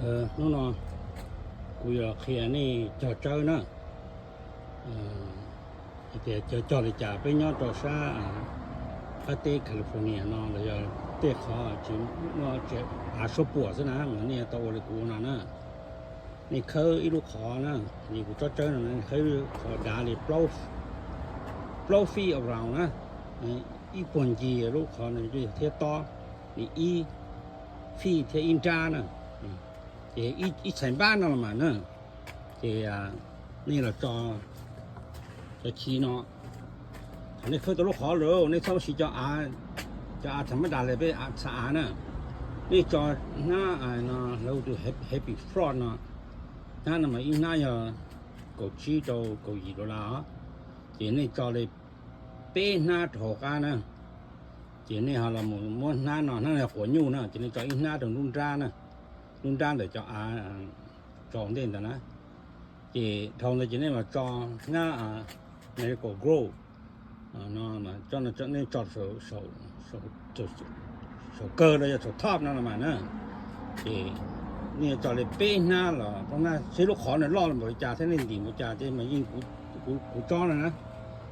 Hnub no kuv yuav qhia nej cog tsawb na, hais tias cog cog li cas. Peb nyob rau sab qab teb California no los yog tej qhov tsis muaj av suab puam xwb na, mas nej tau ua li kuv no na. Nej khawb ib lub qhov na, li kuv tsob tsawb no, nej khawb ib lub qhov dav li plaub feet around na, ib puag ncig lub qhov no thiab tob li ib feet thiab ib nrab na, ces ib txhais npab no los mas na. Ces nej los tso, tso chiv no. Thaum nej khawb tau lub qhov lawm, nej txhob siv cov av, cov av thaum mab das li peb txhais av na. Nej tso hnab no, lawv hu tus Happy Frog no. Hnab no mas ib hnab yog kaum tsib rau kaum yim dollar os. Ces nej tso li peb hnab rau hauv qab na. Ces nej ho los mus muab hnab no, hnab no yog quav nyuj na, ces nej tso ib hnab rau lub nrab na, lub nrab ntawm cov av tso ntej ntawd na. Ces dhau ntawd ces nej los tso hnab Miracle-Gro no, nej tso saum kawg los yog saum top no los mas na. Ces nej tso li peb hnab los, seb lub qhov no loj npaum li cas thiab nej ntim npaum cas, ces mas yeej kuv tsob no na,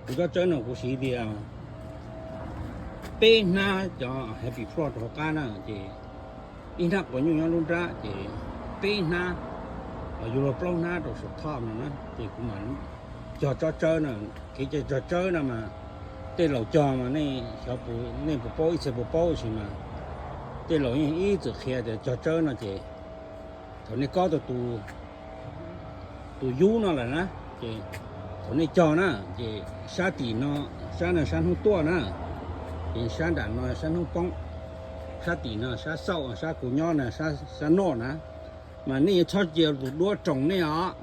kuv tsob tsawb no kuv siv tias peb hnab cov Happy Frog rau hauv qab na, ces ib hnab quav nyuj nyob lub nrab, ces peb hnab los yug luag plaub hnab rau saum top no na, ces kuv mam cog tsob tsawb no. Kev cog tsawb no mas tej laus cog mas nej xyov nej puas paub, ib txhia puas paub sis mas tej laus yeej ib txwm qhia tias cog tsawb no ces thaum nej kob tau tus yub no lawm na, ces thaum nej cog na, ces sab tim no, sab no sab hnub tuaj na, ces sab nram no sab hnub poob, sab tim no sab xauj, sab kuv nyob no sab noj na. Mas nej yuav txhob cia tus duab roos nej os.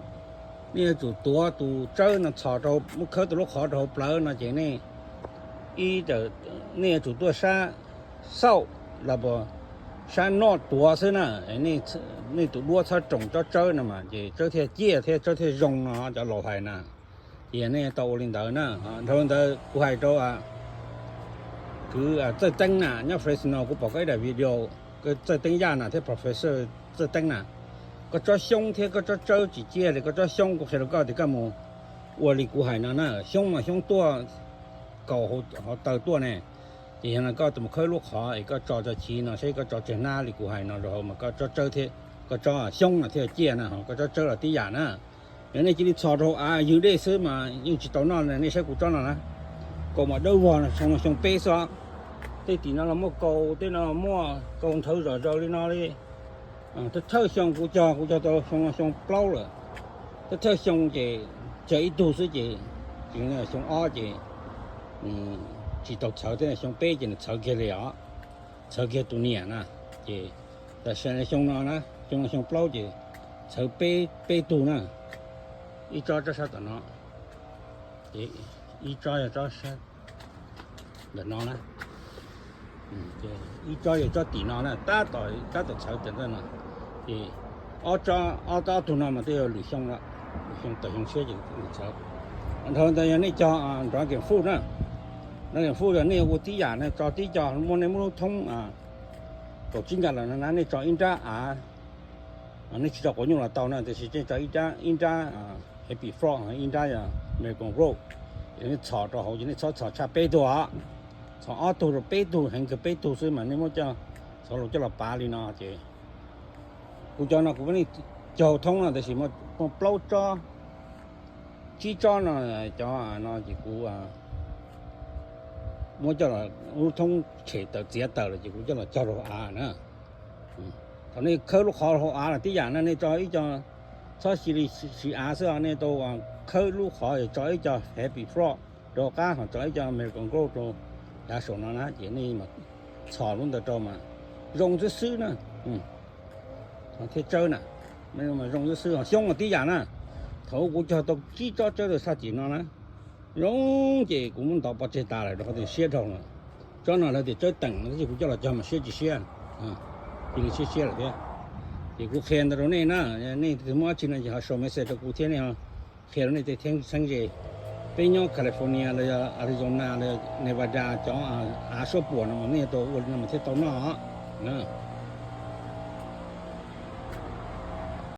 Nej yuav tsum tuav tus tsawb no txhos rau, muab khawb tus lub qhov rau hauv plawv no ces nej, nej yuav tsum tuaj sab xauj los puas sab noj tuav xwb na. Nej tus duab txhob roos tsob tsawb no mas ces tsawb thiaj ciaj thiab tsawb thiaj zoo no cov laus hais na. Ces nej tau ua li ntawd na. Dhau li ntawd kuv hais rau kwv Txawj Teeb na, nyob Fresno, kuv pom koj ib daim video, Txawj Teeb Yaj na thiab Professor Txawj Teeb na, koj tsob xyoob thiab koj tsob tsawb tsis ciaj li, koj tsob xyoob kuv qhia rau koj tias koj mus ua li kuv hais no na, xyoob mas xyoob tuaj kaus hauv taw tuaj ne. Ces yog no koj mus khawb lub qhov es koj tso tso chiv no, saib koj tso tsawg hnab li kuv hais no rau hauv mas koj tsob tsawb thiab koj tsob xyoob no thiaj ciaj na, ho koj tsob tsawb los tib yam na. Yog nej cia li txhos rau av ywg dej xwb mas yeej tsis tau noj. Nej saib kuv tsob no na, kaus mas dawb vog no, xyoo no xyoo peb xwb os. Tej tim no los muaj kaus, tej no los muaj kaus nthawv zom zaws li no li. Thawj thawj xyoo kuv cog, kuv cog tau xyoo no xyoo plaub lawm. Thawj thawj xyoo ces cog ib tug xwb ces, xyoo ob ces tsis tau txhawv thiab, xyoo peb ces nws txhawv kiag li os, txhawv kiag tus niam na. Ces tam sim no xyoo no na, xyoo no xyoo plaub ces txhawv peb, peb tug na, ib tsob tsob sab tom no, ib tsob yog tsob sab ntawm no na, ib tsob yog tsob tim no na, tab tom, tab tom txhawv tam ntawm no. Ces ob tsob, ob tug no mas twb yog lwm xyoo lawm, lwm xyoo tawm xyoo tshiab ces lwm txhawv. Dhau ntawd yog nej cog dragon fruit na, dragon fruit yog nej ua tib yam na, tso tib co, muaj nej muab lub thoob kaum tsib nkas lawm no na, nej tso ib nrab av, nej tsis tso quav nyuj los tau na, tiam sis nej tso ib nrab Happy Frog, ib nrab Miracle-Gro, ces nej txhos rau hauv ces nej txhob txhos tshaj peb tug os, txhos ob tug rau peb tug, heev kawg peb tug xwb mas nej muab coj, txhos los coj los pav li no ces kuv cov no kuv muab nej cog thoob no tiam sis muaj plaub tsob, tsib tsob no, cov no ces kuv muab coj los lub thoob tshem tawm txiav tawm lawm ces kuv coj los cog rau av na. Thaum nej khawb lub qhov hauv av los tib yam na, nej tso ib co, txhob cia li siv av xwb, nej tau khawb lub qhov es tso ib co Happy Frog rau qab, ho tso ib co Miracle-Gro rau yav saum no na, ces nej txhos lub ntawd rau mas zoo xwb xwb na. Thiab tsawb na, zoo xwb xwb, ho xyoob mas tib yam na. Thaum kuv cog tau tsib tsob tsawb rau sab tim no na, zoo ces kuv muab ntov pov tseg tas lawm rau qhov tias siab dhau lawm. Tsob no lawv tias tsawb teem no tab sis kuv coj los cog mas siab tsis siab, cia li siab siab lawm thiab. Ces kuv qhia ntawd rau nej na, nej tus muaj dab tsi no ces ho sau message rau kuv thiab, nej qhia rau nej tej txheeb ze. Peb nyob California los yog Arizona los yog Nevada cov av suab puam no mas nej tau ua li no mas thiaj tau noj na.